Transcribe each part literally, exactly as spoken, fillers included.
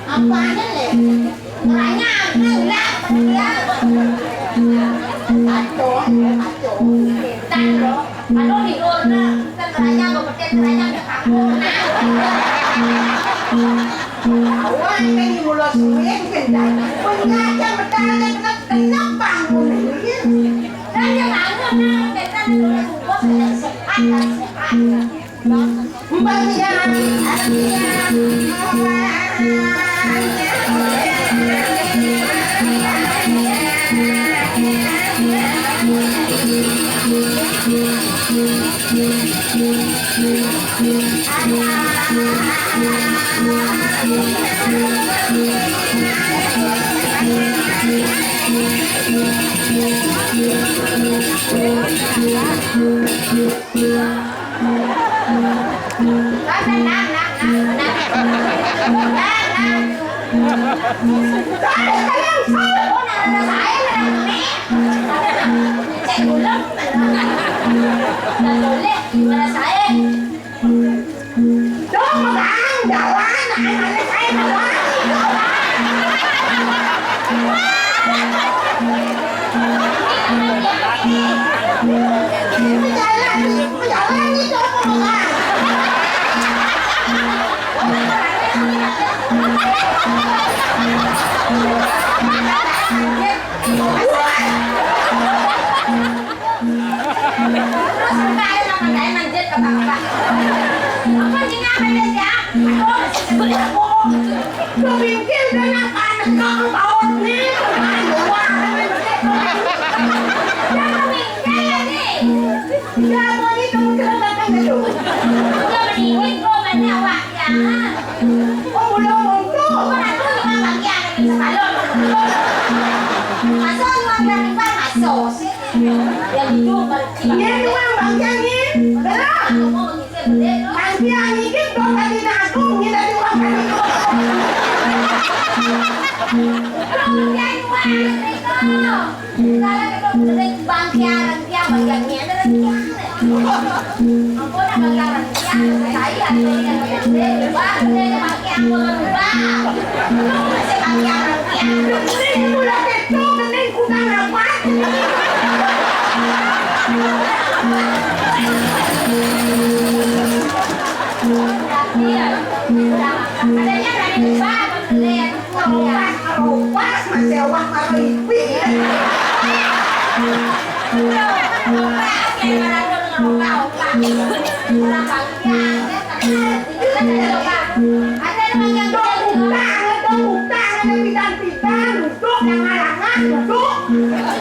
Apaan, Le? Ngeranyam, ngelak, ya. Kacau, kacau. Setan lo. Kalau tidur, nah, kita ngeranyam, bebetet ngeranyam, ke kampung, nah. Awan, kan, di mulut suwin, kan, dah. Punya aja, betul, kan, kena, kena bangun, ya. Dan yang bangun, nah, setan, sehat, sehat, sehat. Dong, megang jalan, anak saya megang. Jalan, jalan itu megang. Terus buka aja, makan aja, manjat, kebak-kebak. Apa sih, ngapain dia, siap? Aduh, masih sebel aku. Lu pikir udah nangka negak lu baut nih. Wah, jangan mikir ya, nih. Udah, mau itu, mau ke belakang dulu. Udah, mendingin gua main awak, ya. Oh, belum untuk. Gua nak tuh lima bagian, ada bisa balon. Masuk, lima bagian, masuk. Sini. Yang itu, Iya, cuma bagian ini. Benar. Nanti yang ini tuh tadi nanggung, ini tadi uang tadi. Iya. Adanya dari Pak, Pak, masih awak karo ipi. Orang bagian, ada yang utang, ada utang, ada pidan-pidan, duduk, jangan lama, duduk. Duduk,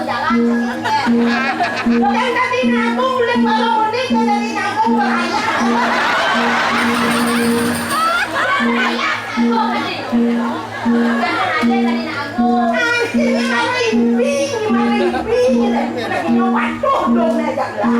jangan lama. Yang tadi nanggung, udah kalau muni, yang tadi nanggung bahaya. Bahaya, nanggung tadi. Jangan ada tadi nanggung. Ah, ini malah imping, malah imping. Lagi nyoba tuh, belum ngajak lah.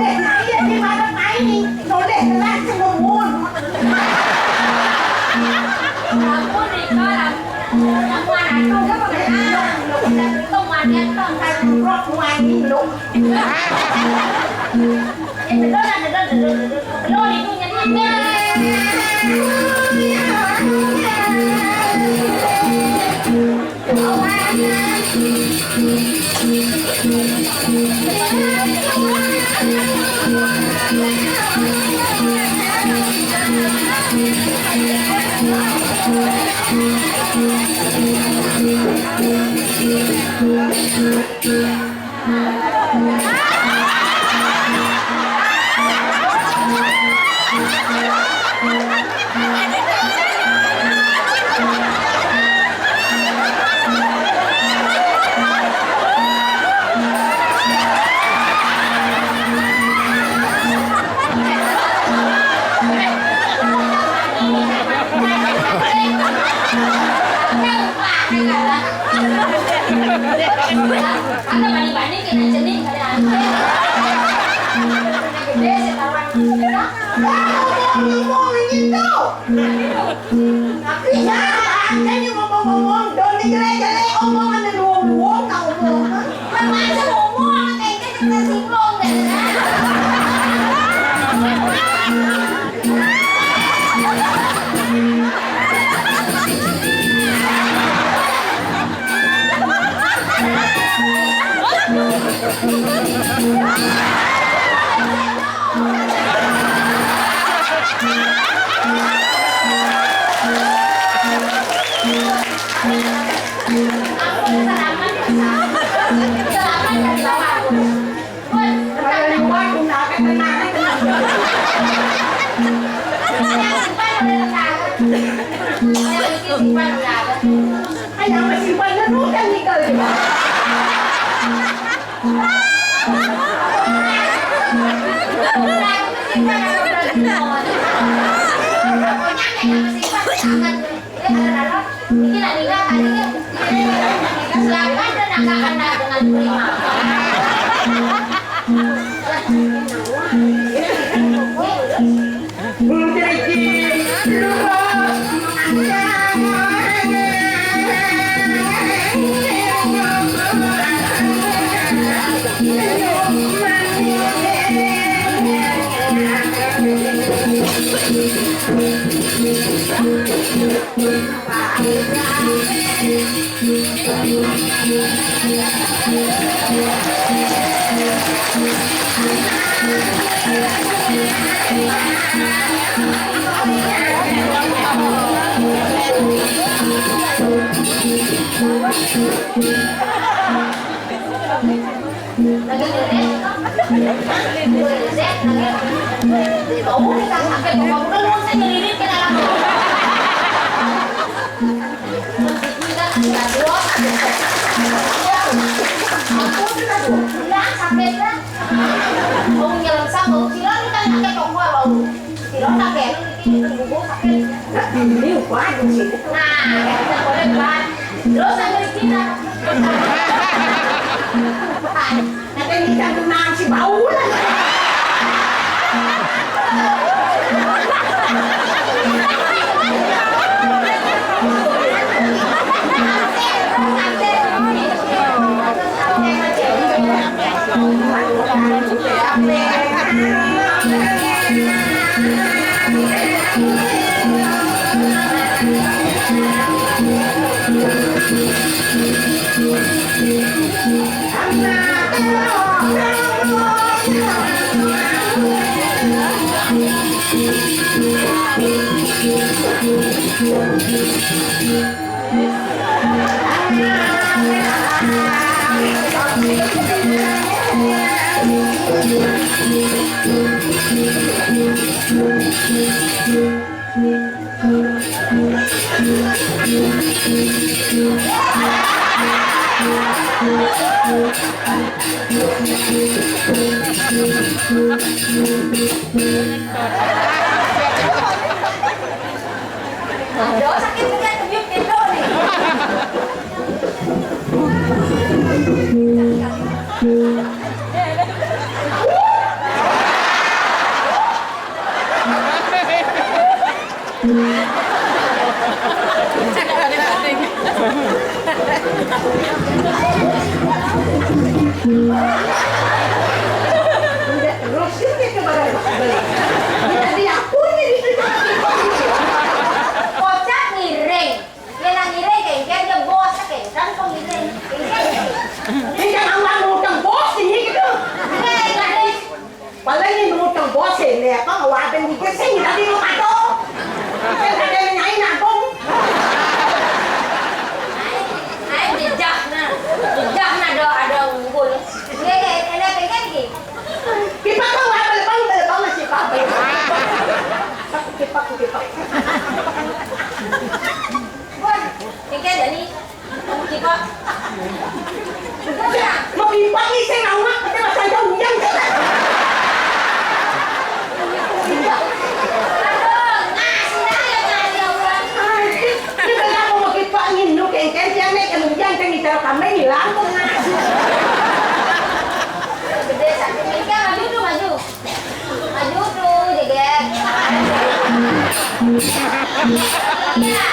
Nah, iya, di mana main? Noleh telat semumun. Ampun, Rika, ampun. Ampun, aduh, ampun, ampun, ampun. Ada banding-banding kena jening, ada angin. Kena gede, saya taruhan. Ngomong-ngomong gitu. Tapi ya, makanya ngomong-ngomong, doni gele-gele, omongan luwung-luwung, tak omong. Makanya ngomong, kayak gitu, kita simplong, deh. Ayaw, masimpan na nun, kan ikaw, di ba? Ini waduh sih. Nah, ya, kita boleh, Pak. Terus sampai sini. Nanti kita kenal si bau lah. Aduh, sakit juga, kejut gitu nih. Udah terus, sini ke barang. Kita di dapur nih, di situ. Kocak ngiring. Yén nang ngiring kéngkén, ya bos kéngkén kok ngiring. Kéngkén. Ini kan awak ngutang bos ini gitu. Kéngkén. Paling ini ngutang bos ini apa, ngawabin dikit sih, tapi lu patuh. Kan ada yang nyai nabung. Ayo jejak nah. Jejak nah, ada, ada unggul. Iya, iya, enak, enak, enak. Kipak kau apa, lebang, lebang masih apa? Kipak, kipak. Wah, ini kan Dani. Mau kipak. Mau kipak ni saya nak awak, kita pasal jauh yang kita. Aduh, ngas dah ya, ngas ya Allah. Kita nak mau kipak ni, nu kengkeng, dia naik kemudian kan kita kami hilang, ngas. Gede sakit, maju dulu, maju. Maju tuh, jegek. Iya.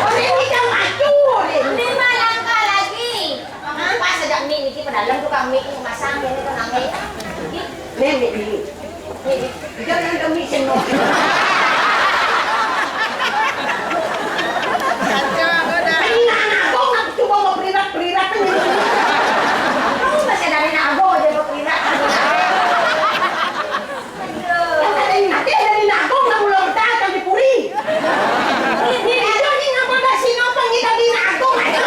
Oh, ini kita maju, ini. Lima langkah lagi. Pas aja mik niki pedalem tukang mik masang ini tukang mik. Nih, mik ini. Jangan demi seno. Ini anak kok nggak coba mau perirak-perirak ini. Lu masih dari nago aja mau perirak. Yang ada yang nanti dari nago nggak mau datang di puri. Ini aja nih nggak mau dari sini apa kita di nago aja.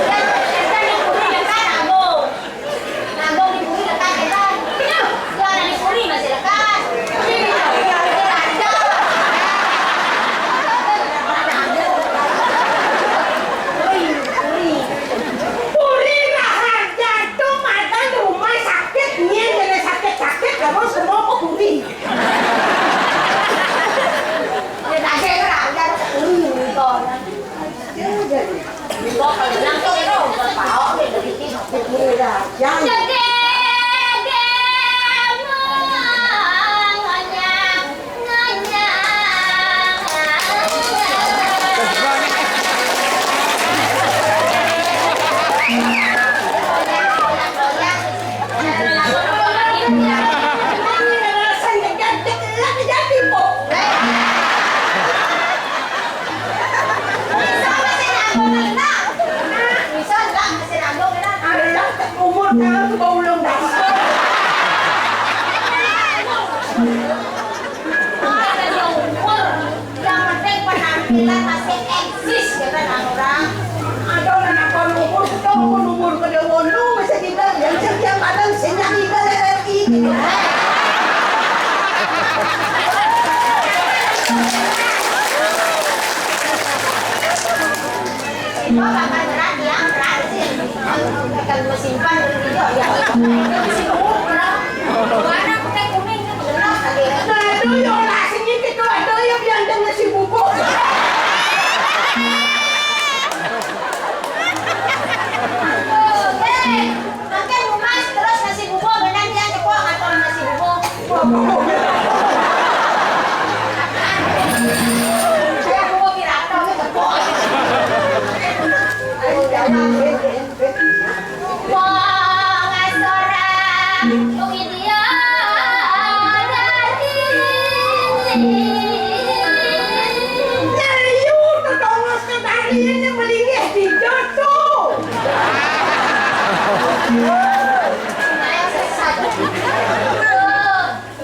Yang ada yang puri yang kan nago. Nanggung di bumi lekat, ya kan? Iya. Jualan di bumi masih lekat. Iya. Iya, iya. Puri, puri. Puri Raharja tuh makan rumah sakit, nyén jadi sakit-sakit, kamu semua ke puri. Ya, tadi Raharja tuh ke puri, gitu. Bisa masih nanggung, enak. Bisa lah masih nanggung, enak. Ada umur kan, sudah ulung dah. Oh, ada umur. Yang penting penampilan masih eksis, ya kan, orang. Ada orang apa umur, sudah umur, umur pada wono, masih kita yang setiap malam senyum ibadah R I gitu. Itu bakal berat ya, berat sih. Bakal gue simpan dulu ya. Itu sih umur berapa? Warna putih kuning itu benar tadi. Nah, itu ya, lah, sini gitu, itu ya, biar dia ngasih buku. Oke. Makan rumah terus nasi bubur, benar dia cepok atau nasi bubur. Saya bubur piratong cepok. Ayo, jangan. Wong asora, wong India, dari. Nah, iya, tetangga sekretari ini melingih di jodoh.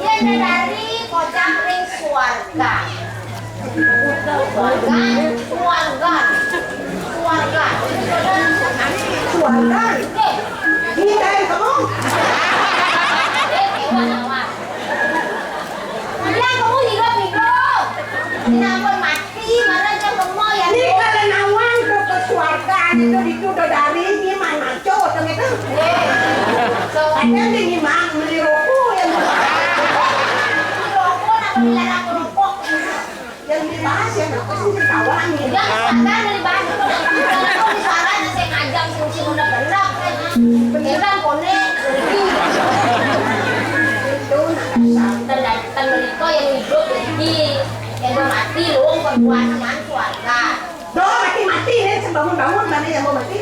Yén dari kocang ring suarga. Suarga, suarga, suarga. Suarga. Oke. Ini dari kamu. Eh, hewan, hewan. Bilang kamu hidup, hidup. Ini ampun, mati. Ih, mana aja kemo ya. Ini kalau nawang ke, ke suarga itu, itu udah dari ini mah ngaco, tuh gitu. Ada yang ini mah beli rokok yang rokok, apa dilarang rokok? Yang dibahas ya, apa sih ditawaran gitu? Udah, misalkan dari bahas itu, kalau misalkan saya ngajak sing sing udah bener, kan? Beneran, kone. Itu, nah, dan, dan, dan mereka yang hidup, jadi yang udah mati, lu perbuatan suarga. Bangun, bangun, mana yang mau mati?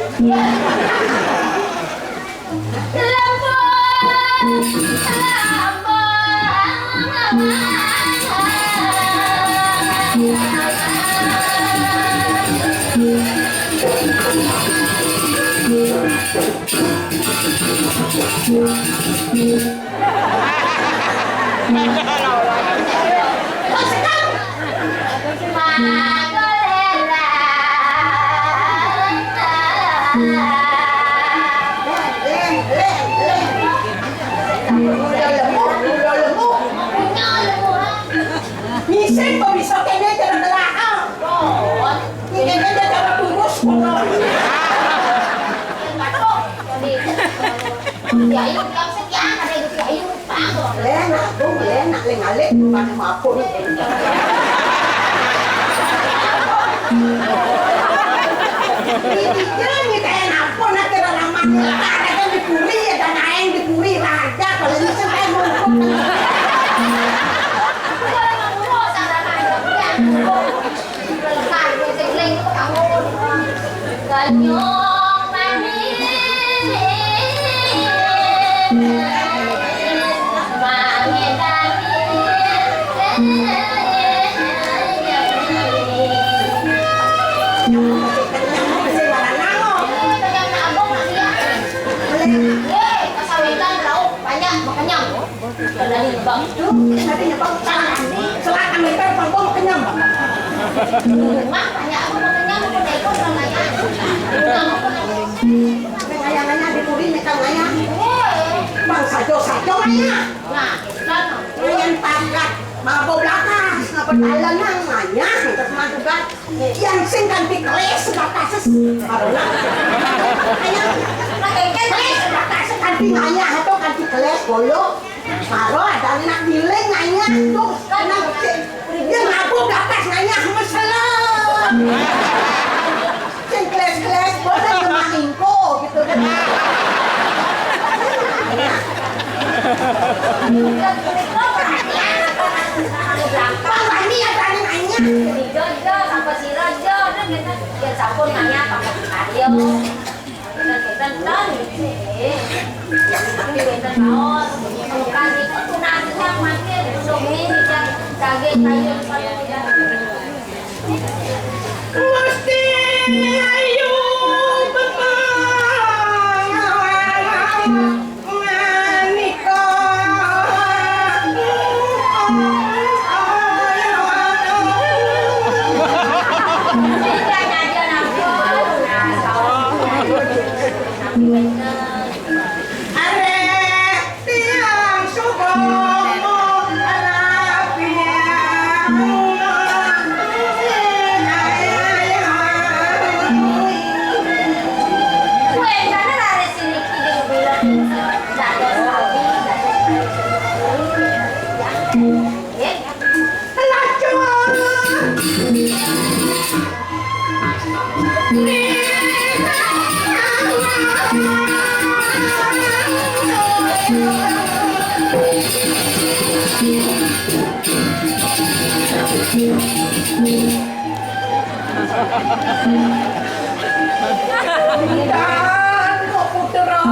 Ngising kok bisa kene cara nelaah. Ini kene cara turus kok. Ya, ini yang sekian ada di ayu, Pak. Lena, tuh, Lena, Lena, Lena, mana mapun. Ini dia nih kayak apa, nak kira nama. Ada kan di Puri, ya, dan aing di Puri, raja, kalau ini sampai mungkuk. Ganyong manis. Banyak, makanya. Tadi nyebak. Tuh, tadi nyebak. Salah. Salah kan, itu apa? Gua mau kenyang, Bang. Mak, tanya aku mau kenyang, aku udah ikut, Bang, tanya. Ngayang-ngayang di Puri, minta ngayang. Bang, sajo-sajo ngayang. Nah, kan. Yang takat, mabok belakang, apa dalan nang ngayang, terus mah juga. Yang sing kanti kelis batases. Karena kelis batases kanti ngayah atau kanti kelis bolo. Maro ada anak giling ngayah tuh karena dia ngaku batas ngayah meselem. Sing kelis-kelis bosan sama ingko gitu kan. Bang Wani ada anak ngayah. Jojo, apa sih Rojo? Kan kita ya sampun nanya apa ayo. Kita kita tahu ini. Tapi kita tahu bukan itu tuh nanti yang makin demi kita kaget kayu pada kita. Mesti ayu betul. Dan kok putra.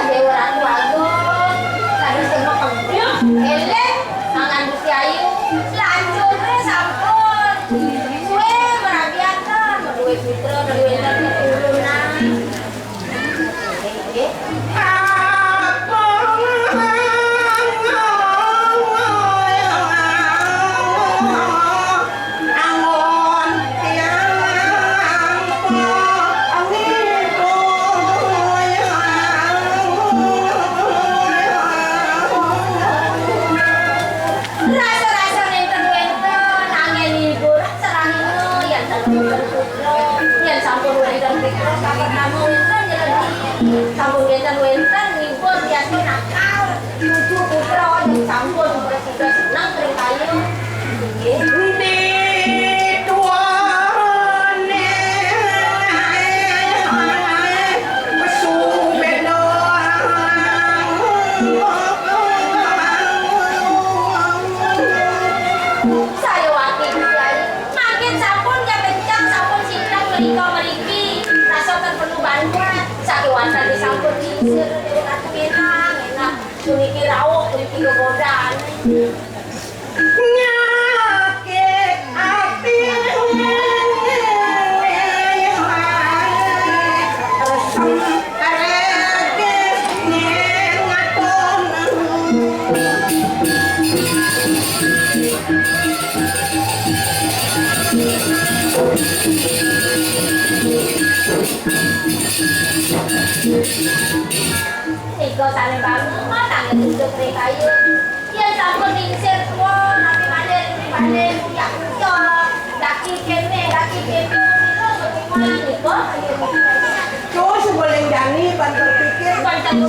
Dewa Ratu Agung, tadi semua kebel, elek, mangan Gusti Ayu, lancur wé sampun. Suwe merabiakan, duwe putra, duwe putra, turunan. Rasa-rasa nénten wénten, anggén ibu, rasa rahina, yén ten wénten putra, yén sampun wénten putra, sampun namung wénten nyeledi, sampun wénten wénten ngibur, yén nakal, cucu putra, yén sampun, sudah seneng, ring kayun. Nggih. Di tuane mesubet doang. Nyakit ati. Iko sane banget, sane duduk ring kayu. Yen sampun lingsir tuwa, napi malih, napi malih, uyah-uyah. Daki kene, daki kene, mila semua, iko. Terus boleh jani, pan berpikir,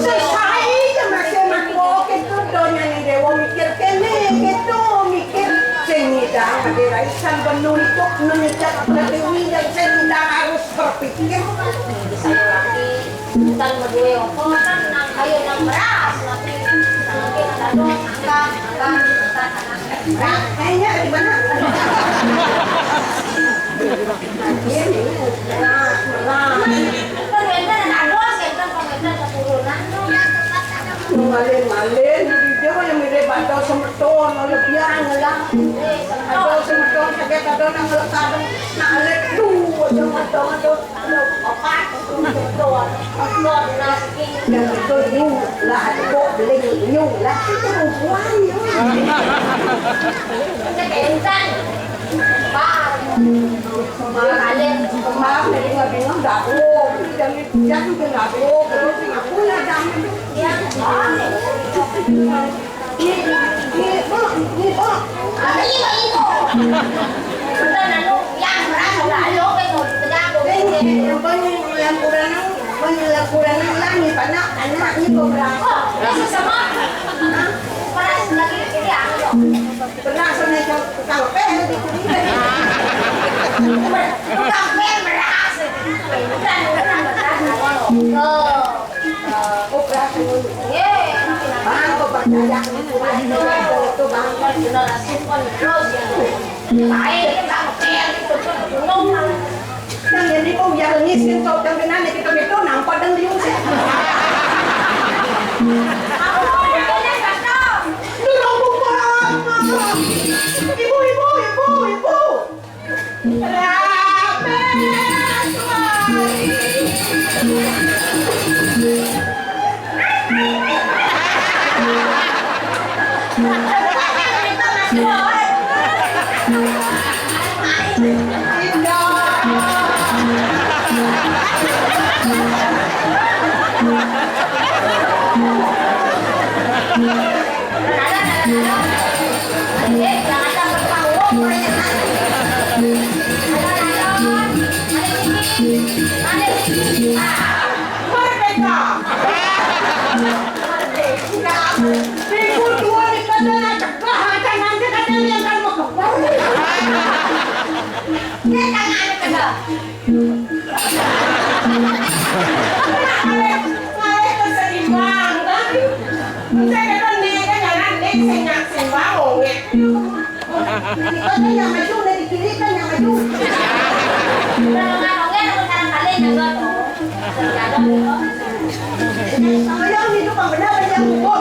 sesae aja masih mangko, gitu, donyane dewa mikir kene, gitu, mikir. Sing nyidang, ade raisan benu itu, menyejak pertiwi, dan sing nyidang harus berpikir. Saya lagi. Bukan berdua apa kan nang kayu nang beras, tapi nanti ada angka, angka, angka, angka. Nah, kayaknya di mana? Nah, nah. Kan beda nang ada, kan beda keturunan tuh. Malin-malin, di dia yang mirip ada semeton, lebihan lah. Ada semeton, sakit ada nang lekat, nah, ada tuh, ada, ada, ada. Yang itu new lah, kok beli new lah, itu perempuan. Itu kencang. Bang. Kemarin, kemarin dari nggak bingung, nggak tahu. Yang itu, yang itu nggak tahu. Terus nggak punya jam. Ya. Ini, ini, Bu, ini, Bu. Apa ini, Bu? Bukan, anu, yang beras, udah, ayo, oke, tuh, tegak, tuh. Ini, yang paling, yang kurang, paling yang kurang, yang ini, panak, anak, ini, Bu, beras. Oh, ini sama. Hah? Beras lagi, ini, anu, tuh. Beras, ini, tuh, tukang peh, ini, tuh. Tukang peh, beras. Bukan, bukan, beras, anu, tuh. Tuh. Operasi. Bang, kok percaya itu, itu, itu, Bang. Generasi penerus ya. Lain, kita kecil, itu, itu, gunung. Yang jadi kok biar miskin, kok yang kena nih, kita itu nampak dan diusir. Aku mau punya satu. Dorong buka. Ibu, ibu, ibu, ibu. Merdeka! Merdeka! Minggu dua di kandang cegah, acan nanti kandang yang kan mau kembali. Dia tangan kena. Ngalih, ngalih keseimbang, kan? Saya kata, "Nek, kan jangan, Nek, sing nyak seimbang, ongek." Ini kan yang maju, udah di kiri kan yang maju. Kalau nggak ongek, aku sekarang kali yang jatuh. Kalau yang hidup yang benar, yang hukum.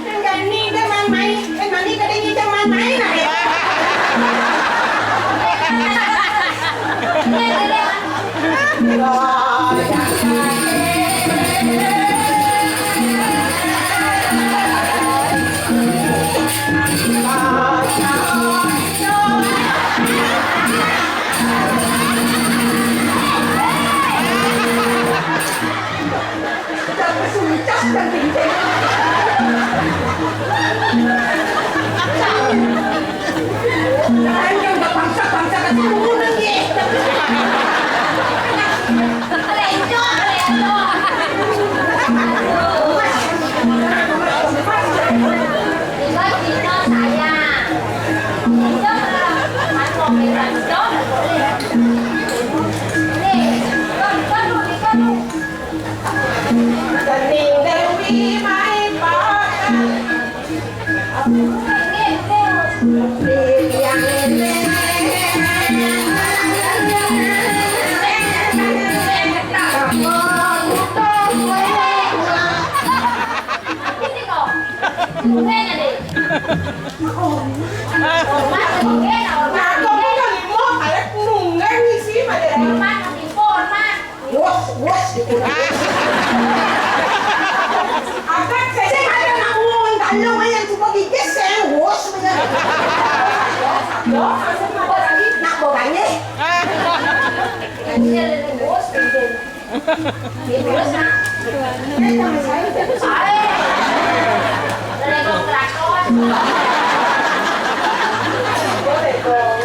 Nang jani dah main-main, eh, mani kadang kita main-main aja. Hormat, hormat, hormat. Nah, kamu kan lima, ada nunggak ngisi, pada hormat, hormat. Wos, wos, gitu. Apa? Saya ada nak ngomong, tanya yang coba gigit, saya wos, bener. Yo, nak bawa ganye. Ganye, wos, gitu. Gitu, wos, nah. Saya, dari kongkrakon. Boleh, dong.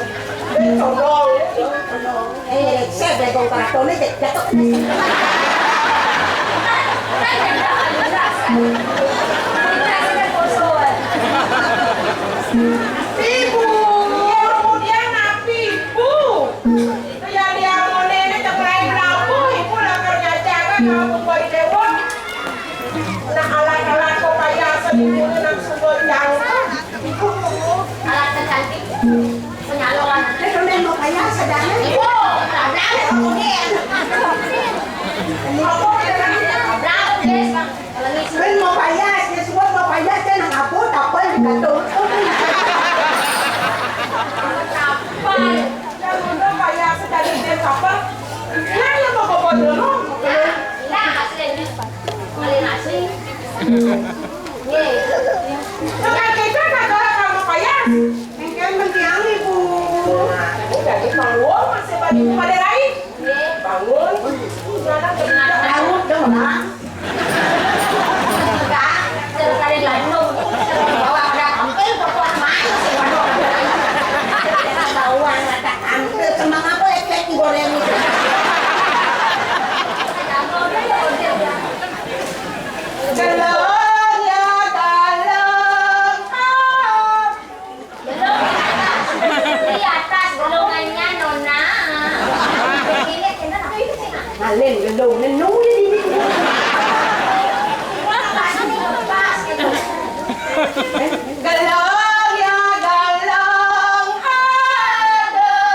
Tolong. Eh, saya bego keratonnya, jatuh. Ibu, kemudian napi, Bu? Ya, dia mau nenek tak lain labu, Ibu lah kerja jaga, kamu boy dewa. Nah, alat-alat kok kayak seni, langsung boy jangka. Alat tercantik. Penyalon. Dia kan main mau kaya sedangnya. Ibu, tabrak, kemudian. Tabrak, guys. Kan mau kaya, dia semua mau kaya, saya nak apa, tak apa, dia kata. Kapal. Yang udah kaya sedang dia kapal. Nah, yang mau bawa dulu. Nah, nah, hasilnya. Kali nasi. Nih. Nah, kita nak kalau kamu kaya. Engke mentiang, Ibu. Nah, ini jadi bangun, masih banyak pada lain. Bangun. Jalan ke Laut dong, Nak. Enggak, terus ada di Bandung. Bawa ada tampil, foto main sih, waduh. Bawang ada tampil, kembang apa, ecek goreng itu. Jalan ya, jalan. Belum di atas, di atas golongannya, Nona. Ini, ini apa itu, Cina? Malin, gelung, nenung di sini. Lepas, ini lepas, gitu. Gelung ya, gelung, aduh.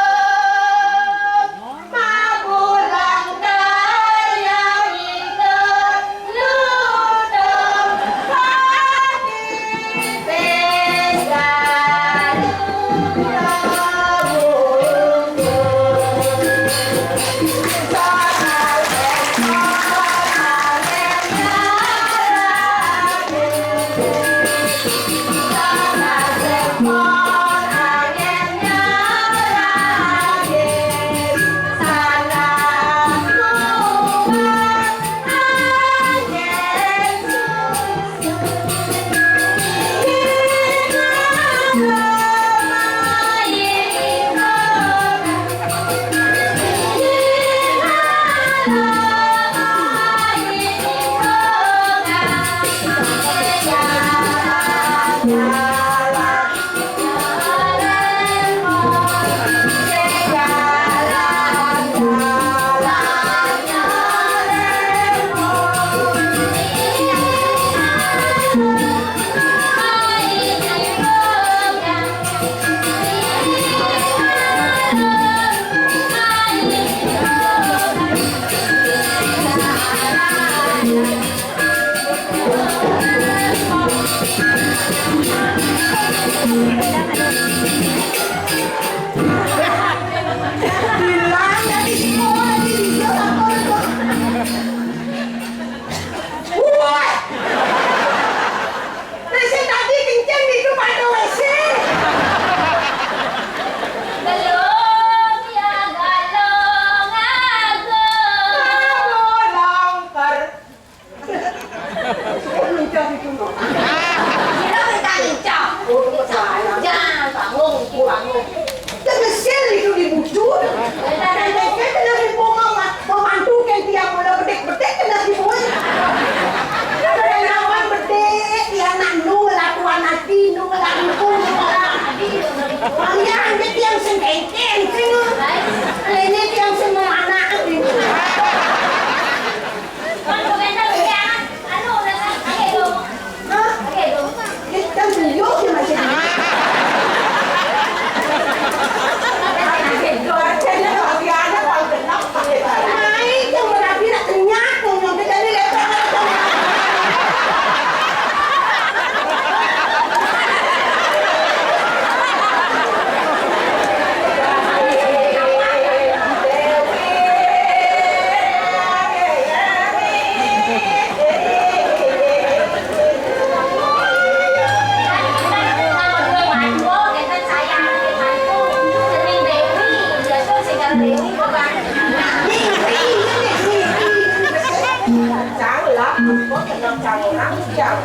Cang lah, kok kenal cang orang, cang.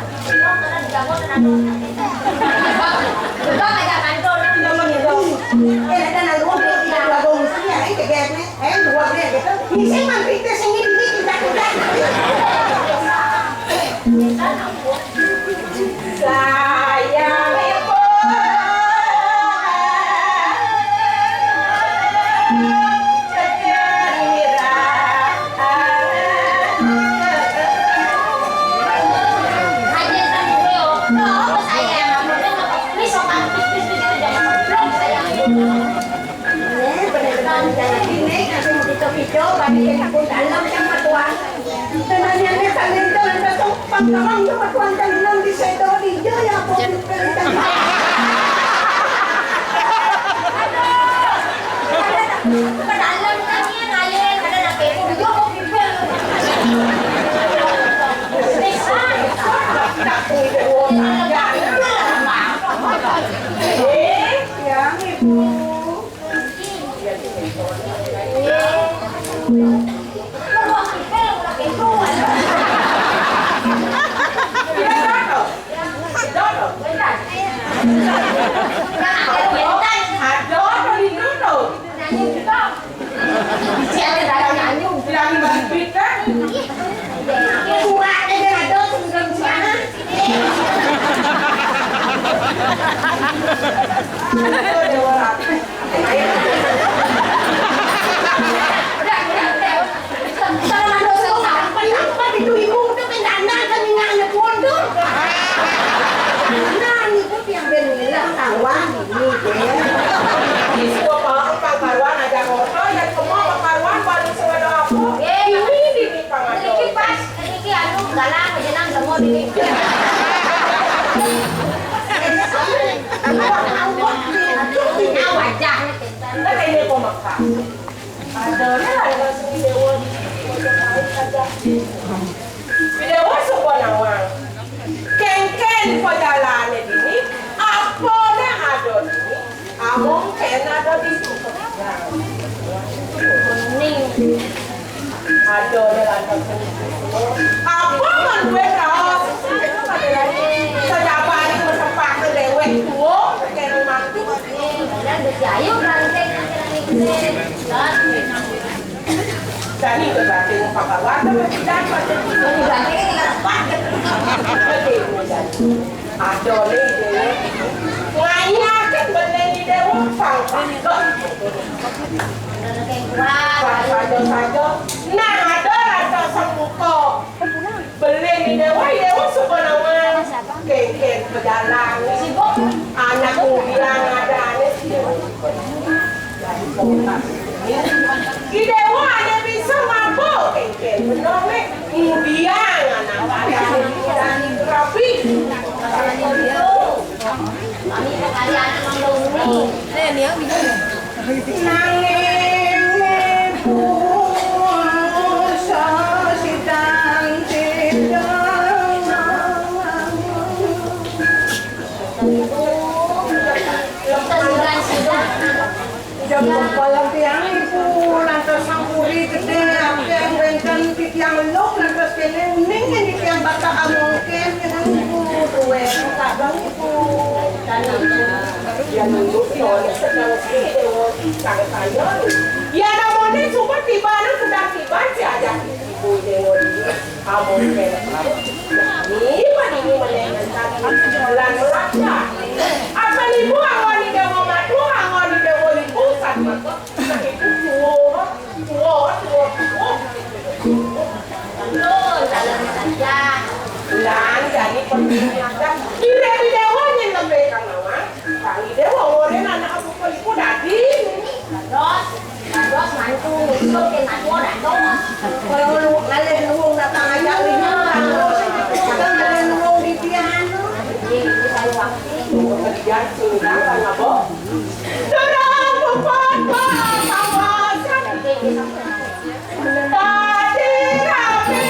Sayang ibu. Ini bener-bener jadi nek, aku mau pico-pico, balik ke kampung dalam sama tuan. Tenannya nek, kalian jangan datang, pangkalan sama tuan, jangan di saya tahu di dia ya, aku. Aduh, ke dalam kan, ya, ngalir, ada nak kepo juga, kok gitu. Eh, yang ibu. Nah, niku tiang ben ngilah tawang ini, nggih. Di suku Pak Karuan aja ngono, ya semua Pak Karuan baru suwe aku. Ini di Niki pas, niki anu, galang, jenang, semua niki. Nah, wajahnya pintar. Kan ini pemekas. Ada lah, ada sini dewa di sini, aja. Dewa suku nawang. Kengken pajalane dini, apane ada dini. Among kena ada di situ. Ning. Ada orang lantas. Apa man gue kaos? Sejabari mesempake dewek tuo, kene mantu. Ning, dan berjayu ranting. Jadi berarti mau pakai warna, mau tidak, mau tidak. Berarti ini lepas. Berarti ini jadi. Ada ni dia. Ngayakkan benda ni dia, pang, pang. Pang, saja, saja. Nah, ada rasa sembuka. Beli ni dia, wah, dia, wah, suka nama. Kengkeng, pejalan. Anak muda ada ni. Idewa hanya bisa mabuk, kengkeng. Benar, Mek. Kemudian, anak-anak dan rapi. Nanging ibu sasithang tidak. Jaman palang tiang ibu lantas sampuri gedhe, akeh wenten titiang elung lantas kene uning yen titiang bakal amongken, ibu duwe tak dong ibu. Dan ibu, ya nunduk, ya oleh sedang si dewa sang saya. Ya namanya sumpah tiba, anak sedang tiba, si aja ibu dewa. Amun kene. Ni, panini menengan kaki. Lan melanda. Apa niku anggon ide mau matu, anggon ide mau ibu, sat mata. Ibu tuwo, tuwo, tuwo, tuwo. Betul, dalam saja. Lan, jadi penting ada. Ide di dewa nyen lebih kang nawang. Kang ide wong ore anak aku ibu dadi. Terus. Dados mantu, ngisuk, yen mantu dados. Kaya ngono, ngalih nuwung datang aja, wih, datang terus. Kadang ngalih nuwung di pian. Nggih, niku saya waktu. Kerja sudah, kan, apa? Sudah, bukan, Pak, kawasan. Tadi kami.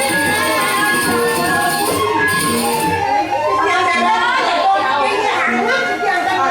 Yang ada, yang ada, yang ada.